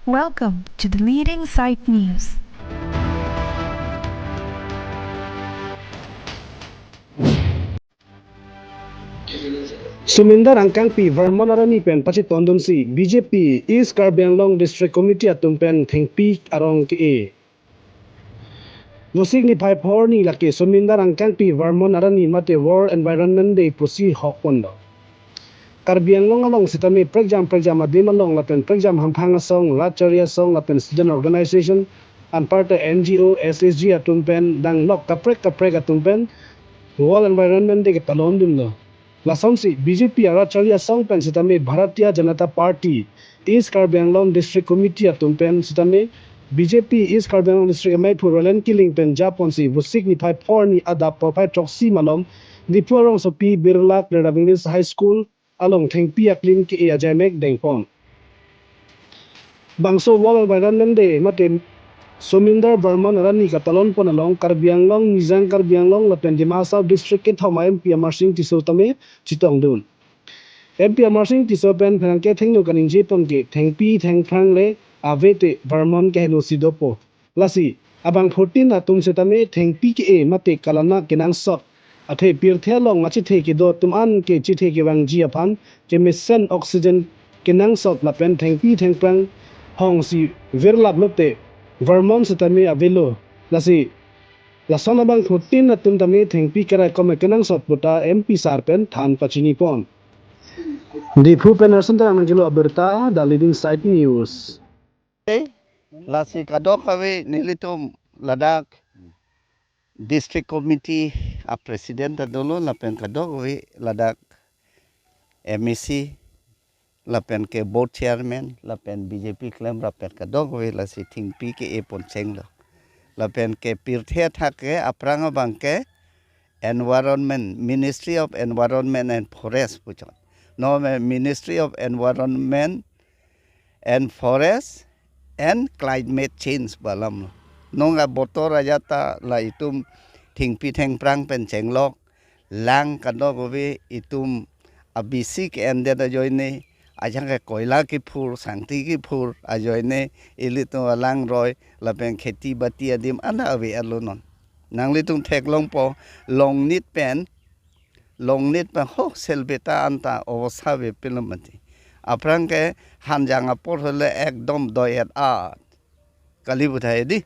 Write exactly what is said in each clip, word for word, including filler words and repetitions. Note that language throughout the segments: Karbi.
Welcome to the leading site news. Suminder Angkangpi Vermon arni pen pachetongdunsi B J P East Karbi Anglong District Committee atum pen thengpi arong ke-e. Vosik niphai pho arni lake Suminder Angkangpi Vermon arni mate World Environment Day pusi hokpon do. Karbi Anglong along sitame prekjam prekjam adim along lapen prekjam hamphang asong, rat chari asong lapen student organization, anparta N G O, S H G atum pen danglok kaprek kaprek atum pen World Environment Day ketalondunlo. Lasonsi B J P arat chari asong pen sitame Bharatiya Janata Party East Karbi Anglong District Committee atum pen sitame B J P East Karbi Anglong District amei aphu Roland Killing pen japonsi vosik niphai pho arni adap porphai throksi malom Diphu arongsopi Birla Clearing High School along thengpi aklim ke-e ajaimek dengpon. Bangso World Environment Day mate Suminder Vermon arni katalonpon along Karbi Anglong, Nijang Karbi Anglong lapen Dima Hasao District kethom a-M P Amarsing Tisso tame chetongdun. M P Amarsing Tisso pen pherangke thengno kaningjepon ke thengpi thengphrang le ave te Vermon kehenosi dopo. Lasi abangphutin atum sitame thengpi ke-e mate kalana kenangsot athe pirthe along achethe kedo atum an ke chethe kevangji aphan kemesen oxygen kenangsot lapen thengpi thengphrang hongsi virlap lote Vermon sitame avelo. Lasi lason abangphutin atum tame thengpi kerai kome kenangsot puta M P sir pen than pachinipon. Diphu pen Arson Terang nangkelo abirta, The Leading Site News. Lasi kadokave nelitum ladak District Committee a-President ta dolo lapen kadokave ladak M A C lapen ke Board Chairman lapen B J P keklem lapen kadokave lasi thengpi ke-epon chenglo. Lapen ke pirthe athak ke aphrang abang ke Environment, Ministry of Environment and Forest puchot. No me Ministry of Environment and Forest and Climate Change pu alam lo. Nonga botor ajat ta la itum thengpi thengphrang pen chenglok, lang kadokave itum abisi ke-endet ajoine, ajang ke koila kephur, sangti kephur ajoine, ilitum alangroi lapen kheti bati adim ana ave alo non. Nanglitum theklongpo, Longnit pen, Longnit pen ho Selbeta anta obosa ave pilo mati. Aphrang ke Hanjang apor hole ekdom doi-et at kali puthai di.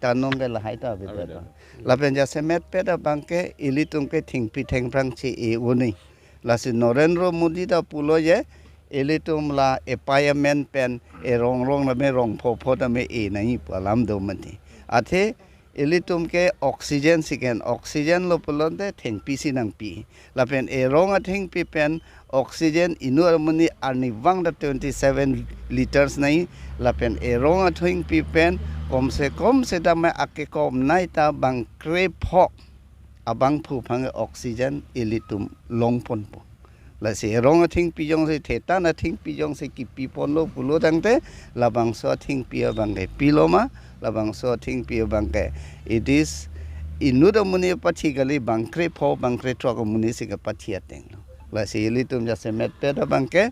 Ta nonke lahai ta ave. Ave ta. Lapen jasemet pet abang ke ilitum ke thengpi thengphrang che-e uni. Lasi Narendra Modi ta pulo je ilitum la appointment pen erong rong tame rong pho pho tame e nangji pu alam do mati. Athe ilitum ke oxygen si ke-en, oxygen lo pulote thengpi si nangpi. Lapen erong athengpi pen oxygen inut amonit arnivang ta twenty seven liters nangji. Lapen erong athengpi pen komse kom setame akekomnai ta bang krepho abangphu aphan oxygen ilitum longponpo. Lasi erong athengpi jongsi, thetan athengpi jongsi kipiponlo pulo tangte, labangso athengpi abang ke pilo ma, labangso athengpi abang ke, it is inut amonit apathi kali, bang krepho bang krethrok amonit si kepathi atenglo. Lasi ilitum jasemet pet abang ke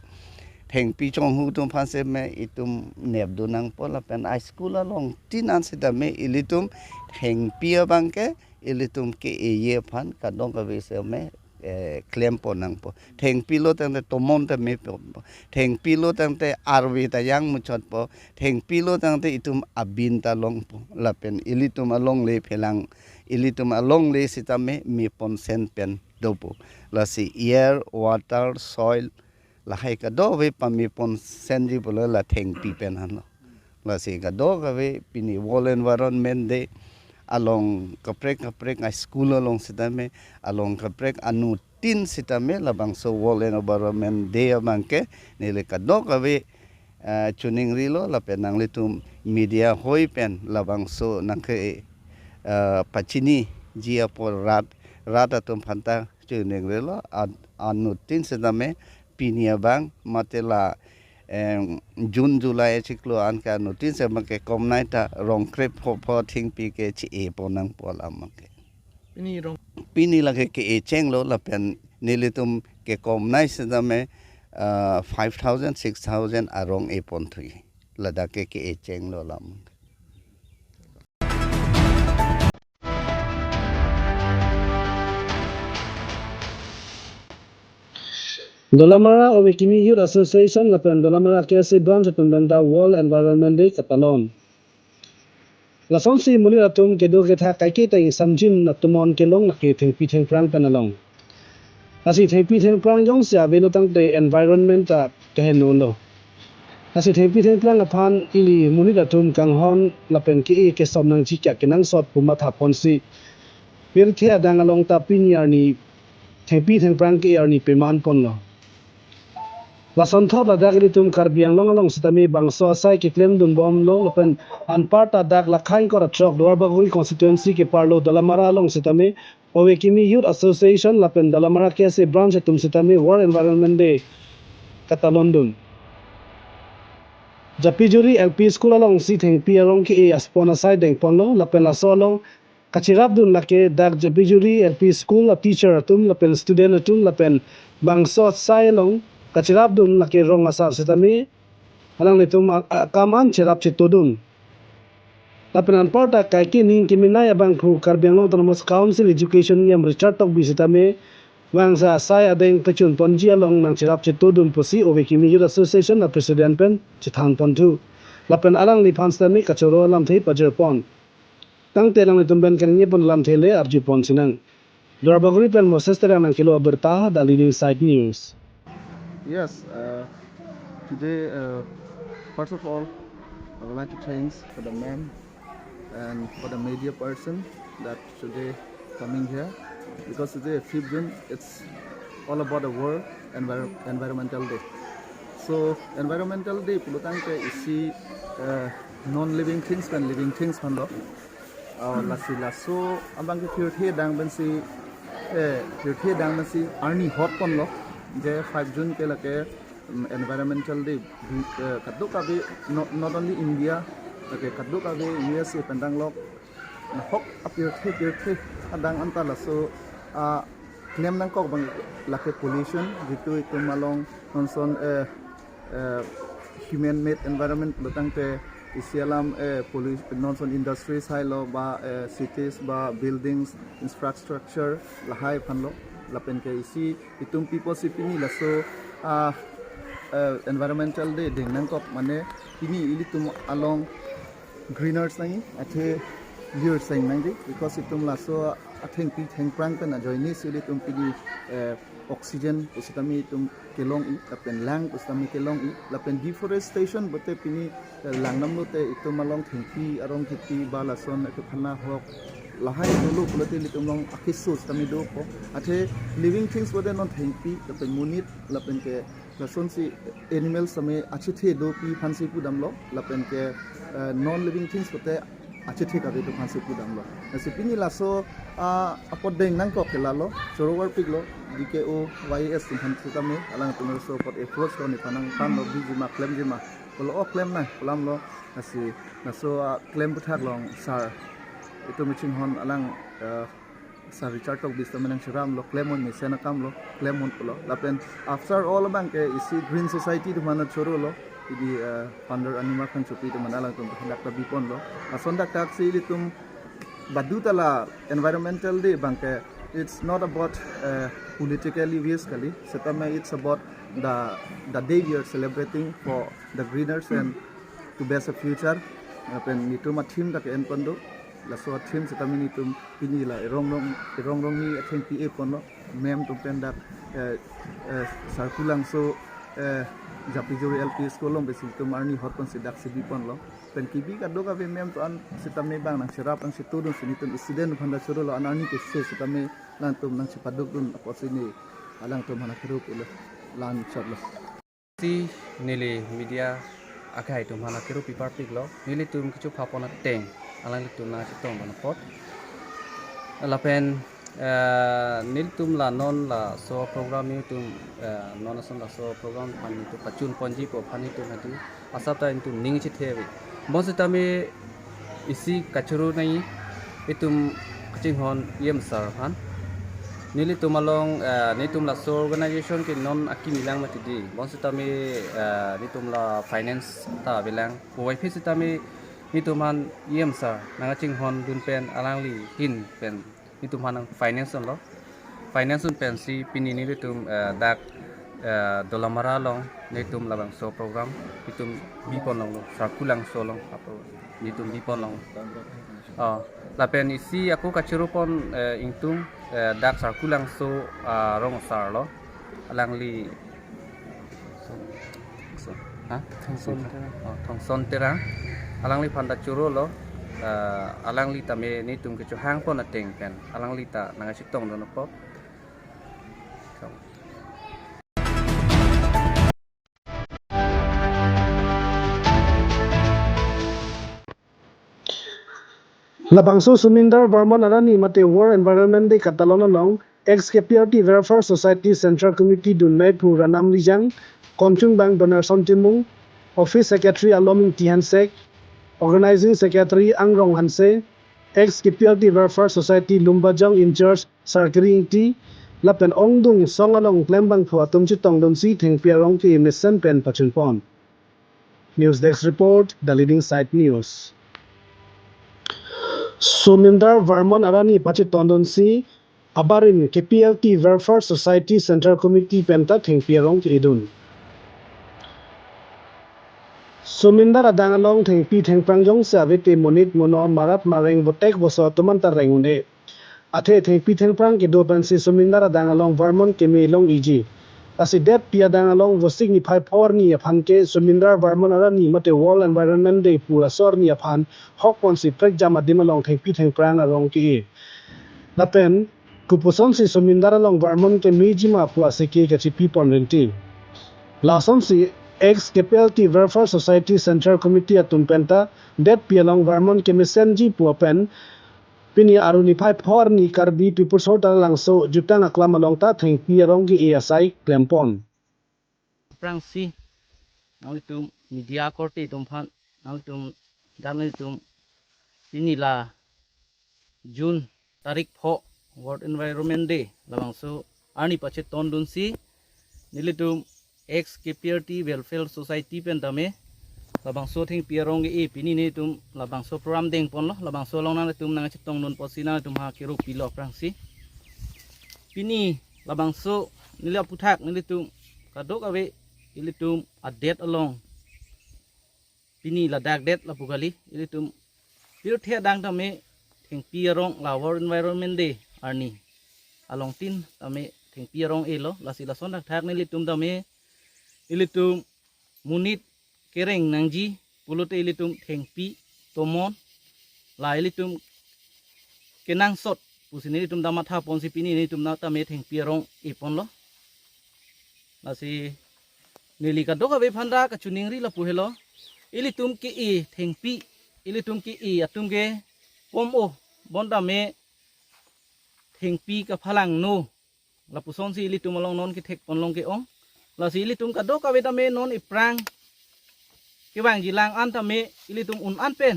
thengpi chonghu atum aphan seme itum nepdun nangpo lapen a-school alongtin an setame ilitum thengpi abang ke ilitum ke-eji aphan kadokave seme, eh, klempon nangpo. Thengpi lo tangte tomon ta meponpo. Thengpi lo tangte arve ta jang muchotpo. Thengpi lo tangte itum abin ta longpo. Lapen ilitum alongle phelang, ilitum alongle setame meponsen pen dopo. Lasi air, water, soil, lahai kadokave pameponsenji pulo la thengpi pen anlo. Lasi kadokave pini World Environment Day along kaprek kaprek a-school along setame, along kaprek anuttin setame labangso World Environment Day abang ke neli kadokave, eh, choningrilo lapen nanglitum media hoi pen labangso nangke, eh, pachiniji apor rat, rat atum aphanta choningrilo, an-, anuttin setame pini abang mate la, em, June July achiklo an ke anuttin setame kekomnai ta rong krepho pho thengpi ke che-epon nangpo alam abang ke. Pini rong. Pini lake ke-e chenglo lapen nelitum kekomnai setame, ah, five thousand, six thousand arong eponthu. ladak ke ke-e chenglo alam. Dolamara Ove Kimi Youth Association lapen Dolamara K S A Branch atum pen ta World Environment Day katalon. Lasonsi monit atum kedo kethak kaike ta ingsamjin atum on kelong lake thengpi thengphrang pen along. Lasi thengpi thengphrang jongsi avelo tangte environment ta kehenolo. Lasi thengpi thengphrang aphan ili monit atum kanghon lapen ke-e kesop nangji kya kenangsot pu mathaponsi pirthe adang along ta pini arni thengpi thengphrang ke-e arni pemanponlo. Lasonthot ladak ilitum Karbi Anglong along sitame bangso asai keklemdunbomlo lapen anparta dak lakhain kor achok Duarbagori constituency keparlo Dolamara along sitame Ove Kimi Youth Association lapen Dolamara K S A Branch atum sitame World Environment Day katalondun. Japijuri L P School alongsi thengpi arong ke-e aspon asai dengponlo lapen laso along kachirapdun lake dak Japijuri L P School a teacher atum lapen student atum lapen bangso asai along kachirapdun lake rong asar sitame alanglitum a-, akam an chirap chitudun. Lapen anparta kaike ning kemenei abangphu Karbi Anglong Autonomous Council Education E M Richard Tokbi sitame bangso asai adeng pachunponji along nangchirap chitudun pusi Ove Kimi Youth Association a president pen chethangponthu. Lapen alangliphan sitame kachoro alamthe pajirpon. Tangte alanglitum pen kaningjeponlam thele arjupon sinang. Duarbagori pen Moses Terang nangkelo abirta, The Living Side News. Yes, uh, today, uh, first of all, I would like to thanks for the ma'am and for the media person that today coming here, because today, fifth June, it's all about the world envir- environmental day. So environmental day pulo tangte isi, uh, non living things pen living things aphanlo. Uh, lasi laso abangke pirthe adang pensi, eh, pirthe adang pensi arni hotponlo je five June ke lake, mm, environmental day. Bi- eh, kadokave, not, not only India, lake kadokave U S A pen danglok nahok apirthe pirthe adang anta laso, ah, klem nangkok abang lake pollution, jitu itum along nonson, eh, eh, human made environment pulo tangte isi alam, eh, pollu- nonson industries hailo ba, eh, cities ba buildings, infrastructure lahai aphanlo. Lapen ke isi itum people si pini laso, ah, eh, environmental day deng nangkok mane pini ilitum along greeners nangji, athe lir seng nangji, because itum laso athengpi thengphrang pen ajoine si ilitum pini, eh, oxygen pusitame itum kelong-i, lapen lang pusitame kelong-i, lapen deforestation pulote pini, eh, langdamlote itum along thengpi arong kipi ba lason etu khana hok lahai dolo pulote ilitum along akeso sitame dopo. Athe living things pulote non thengpi lapen monit lapen ke lasonsi animals tame achethe dopi aphansi pudamlo, lapen ke, eh, non living things pulote achethe kave do aphansi pudamlo. Lasi pini laso, ah, apot deng nangkok ke lalo, choro varpiklo, D K O, Y A S atum aphan sitame, alangtum laso apot approach ko ni panang panlo, bijima, klemjima, pulo o klem nang, pulo lamlo, lasi laso, ah, klem puthak along sir, itum chinghon alang, eh, Sir Richard Tokbi sitame nangcheraplo, klemnon mesen akamlo, klemnon pulo. Lapen after all abangke isi Green Society atum aphan chorolo, idi, eh, founder Animar Khan Chopi atum aphan alangtum dak ta biponlo. Lason dak taksi ilitum baduta la environmental day abangke, it's not about, eh, politically based kali, setame it's about the, the day we are celebrating for the greeners and to best a future. Lapen netum a-theme dak enpon do. Laso a-theme setame netum pini la erong rong, erong rong ni athengpi eponlo. Ma'am atum pen dak, eh, eh, Sarkulangso, eh, Japijuri L P School along pensi netum arni hotponsi daksi biponlo. Pen kibi kadokave ma'am atum an setame bang nangcherap nangchetudunsi netum student aphan ta chorolo, an arni keso setame alangtum nangchepadukdun apotsi ne alangtum aphan akero pulo, la-an chotlo. Si neli media akhai atum aphan akero piparpiklo, nelitum kecho phapon ateng alanglitum nangchetongdun apot. Lapen, eh, nelitum la non laso program nelitum, eh, non ason laso program aphan nelitum pachunponji pu aphan nelitum hadi asap ta nelitum ning chethe ave. Bonsitame isi kachoro nangji, itum kachinghon E M sir aphan. Nelitum along, eh, netum laso organization ke non akimi lang mati di. Bonsitame, eh, netum la finance ta avelang. Puvoiphit sitame netum aphan E M sir nangkachinghon dun pen alangli ahin pen netum aphan nang finance dunlo. Finance dun pensi pini nelitum, eh, dak, eh, Dolamara along netum labangso program netum bipon longlo, Sarkulangso along, apo netum bipon long. Oh, lapen isi ako kachoro pon, eh, ingtung, eh, dak Sarkulangso, ah, rong asar lo. Alangli, so, so, ha? Thongson Terang. Oh, Thongson Terang. Alangliphan ta chorolo. Eh, alangli tame netum kechohang pon ateng pen alangli ta nangkachetong dun apot. Labangso Suminder Varman Arani mate World Environment Day katalon along ex K P L T Welfare Society Central Committee dun nai pu Ranam Lijang, Konchungbang Donaldson Timung, Office Secretary Alom Ingti Hansek, Organizing Secretary Angrong Hanse, ex K P L T Welfare Society Lumbajong in charge Sarkiri Ingti, lapen ongdung song along klembangphu atum chetong dunsi thengpi arong ke mesen pen pachun pon. News Desk Report, The Leading Side News. Suminder Varman Arani pachetong dunsi abarim K P L T Welfare Society Central Committee pen ta thengpi arong ke-e dun. Suminder adang along thengpi thengphrang jongsi ave te monit mono marat mareng votek voso atum anta reng un-e. Athe thengpi thengphrang kedo pensi Suminder adang along Varman keme long iji. Lasi detpi adang along Vosik niphai pho arni aphan ke Suminder Varman Arani mate World Environment Day pu laso arni aphan hok ponsi prekjam adim along thengpi thengphrang arong ke-e. Lapen kopusonsi Suminder along Varman kemejima pu asike kachipi pon rinti. Lasonsi ex K P L T Welfare Society Central Committee atum pen ta detpi along Varman kemesenji pu apen pini Arni phai pho arni Karbi People's Hall Taralangso jutang aklam along ta thengpi arong ke-e asai klem pon. Aphrangsi nanglitum media korte atum aphan nanglitum, dan nanglitum pini la June tarik pho World Environment Day labangso arni pachetong dunsi nelitum ex K P L T Welfare Society pen tame labangso thengpi arong ke-e, pini nelitum labangso program deng ponlo, labangso along nanglitum nangchetong dun apotsi nanglitum ha kero pilo aphrangsi. Pini labangso neli aputhak nelitum kadokave ilitum adet along pini ladak det lapu kali, ilitum pirthe adang tame thengpi arong la World Environment Day arni along tin tame thengpi arong-elo. Lasi lason thakthak nelitum tame ilitum monit kereng nangji pulote ilitum thengpi tomon, la ilitum kenangsot pusi nelitum ta matha ponsi pini nelitum ta tame thengpi arong-e ponlo. Lasi neli kadokave aphan ta kachiningri lapu helo. Ilitum ke-e thengpi, ilitum ke-e atum ke pom-o, bon tame thengpi kaphalangno. Lapusonsi ilitum along non kethek pon long ke-ong. Lasi ilitum kadokave tame non iphrang kevangji lang an tame ilitum un an pen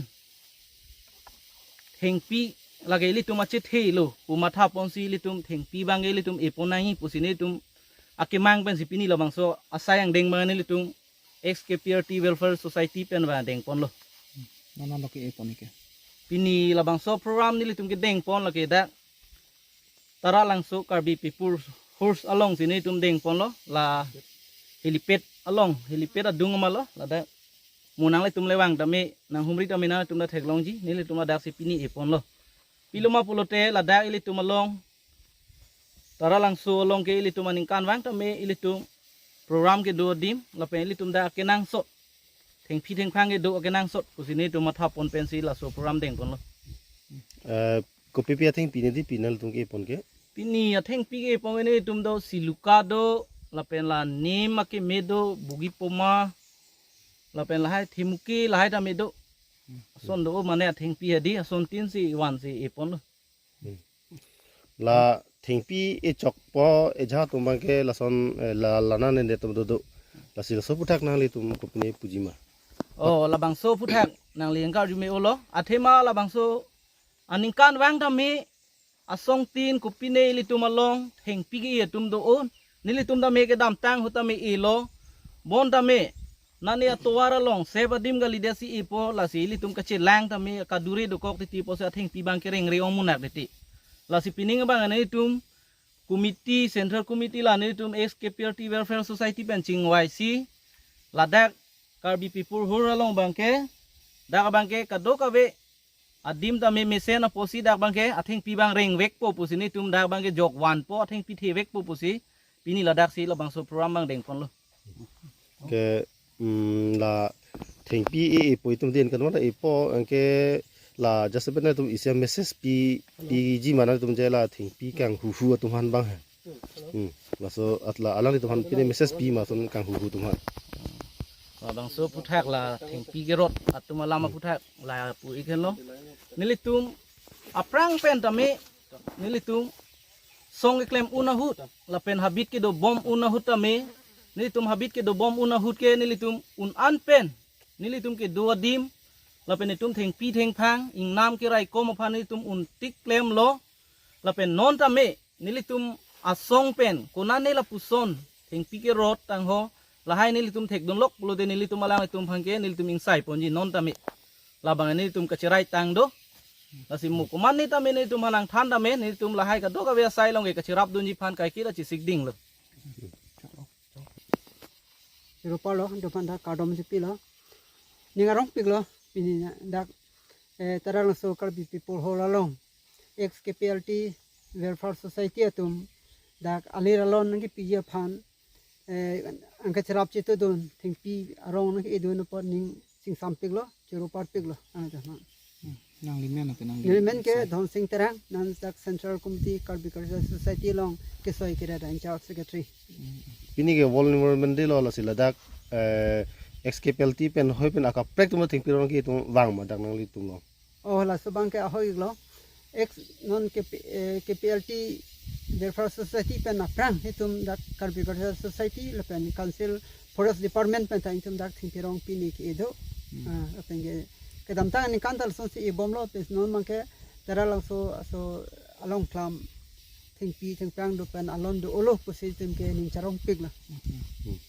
thengpi lake ilitum achethelo pu matha ponsi ilitum thengpi abang ke ilitum e pon nangji pusi nelitum akemang pensi pini labangso asai angdeng abang nelitum ex K P L T Welfare Society pen abang deng ponlo. Nana lo ke-e pon ke. Pini labangso program nelitum kedeng pon lake dak Taralangso Karbi People's Hall alongsi nelitum deng ponlo, la helipad along, helipad adung ma lo, ladak mo nanglitum le vang tame, nanghumri tame nangtum ta theklongji, nelitum ladaksi pini e ponlo. Pilo ma pulote ladak ilitum along Taralangso along ke ilitum aningkanvang tame ilitum program kedo adim lapen ilitum ta akenangsot, thengpi thengphrang kedo akenangsot pusi nelitum matha pon pensi laso program deng ponlo. Eh, kopi pi athengpi neli pi nanglitum ke-e pon ke? Pini athengpi ke-e pon ke nelitum do siluka do, lapen la nim akeme do, bugi poma, lapen lahai themuki lahai tame do. Ason do mane athengpi hadi, ason tinsi vansi e ponlo. Hmm. La thengpi echokpo eja atum abang ke lason, eh, la lana nende atum dodo. Lasi laso aputhak nanglitum kopine puji ma? Oh, labangso aputhak nangli angkar jume-olo. Athema labangso aningkanvang tame asong tin kopine ilitum along thengpi ke-e atum do-o. Nelitum tame kedamtang ahut tame elo. Bonta me nani atovar along sep adim kali desi epo, lasi ilitum kachelang tame kadure dokok titi pusi athengpi abang ke rengre ong munak titi. Lasi pining abang nelitum committee, Central Committee la nelitum ex K P L T Welfare Society pen chingvaisi ladak Karbi People Hall along abang ke, dak abang ke kadokave adim tame mesen apotsi dak abang ke athengpi abang rengvekpo pusi nelitum dak abang ke jok vanpo, athengpi thevekpo pusi pini ladaksi labangso program abang dengponlo. Ke, mm, la thengpi e-epo itum din kan mana epo, anke la just ben atum isi message pi, piji mana itum je la thengpi kanghuhu atum aphan abang he. Hmm. Laso atla alanglitum aphan pine message pi ma ason kanghuhu atum aphan. Labangso aphuthak la thengpi kerot atum alam aphuthak lapu-ik henlo. Nelitum aphrang pen tame nelitum song keklem un ahut lapen habit kedo bom un ahut tame, nelitum habit kedo bom un ahut ke nelitum un-an pen nelitum kedo adim lapen itum thengpi thengphang ingnam keraikom aphan nelitum un-tik klemlo. Lapen non tame nelitum asong pen konane lapuson thengpi kerot tangho, lahai nelitum thekdunlok pulote nelitum alanglitum aphan ke nelitum ingsai ponji non tame. Labang nelitum kacherai tang do. Lasi mo komatne tame nelitum aphan nangthan tame nelitum lahai kadokave asai along ke kacherapdunji aphan kaiketa chesik dinglo. Choro parlo, do aphan ta kardom chepilo. Ning arongpiklo, pini dak, eh, Taralangso Karbi People Hall along ex K P L T Welfare Society atum dak alir alon nangkepiji aphan, eh, angkacherap chetudun, thengpi arong nangke-edun apot ning chingsampiklo, choro parpiklo, ah, dah, ma. Hmm, nanglimen ake, nanglimen. Nelimen ke Dhonsing Terang, nang dak Central Committee Karbi Cultural Society along kesoi kere da in-charge secretary. Hmm. Pini ke World Environment Day lo, lasi ladak, eh, ex K P L T pen hoi pen akaprek atum thengpi arong ke itum vang ma dak nanglitum lo. Oh, laso abang ke ahoi lo. Ex non K P, eh, K P L T Welfare Society pen aphrang itum dak Karbi Cultural Society lapen Council Forest Department pen ta itum dak thengpi arong pini ke-e do. Hmm. Ah, lapen ke kedamtang aningkan ta lasonsi e-bomlo, pes non abang ke Taralangso aso along klam thengpi thengphang do pen alon do-olo pusi itum ke ning charongpiklo. Hmm.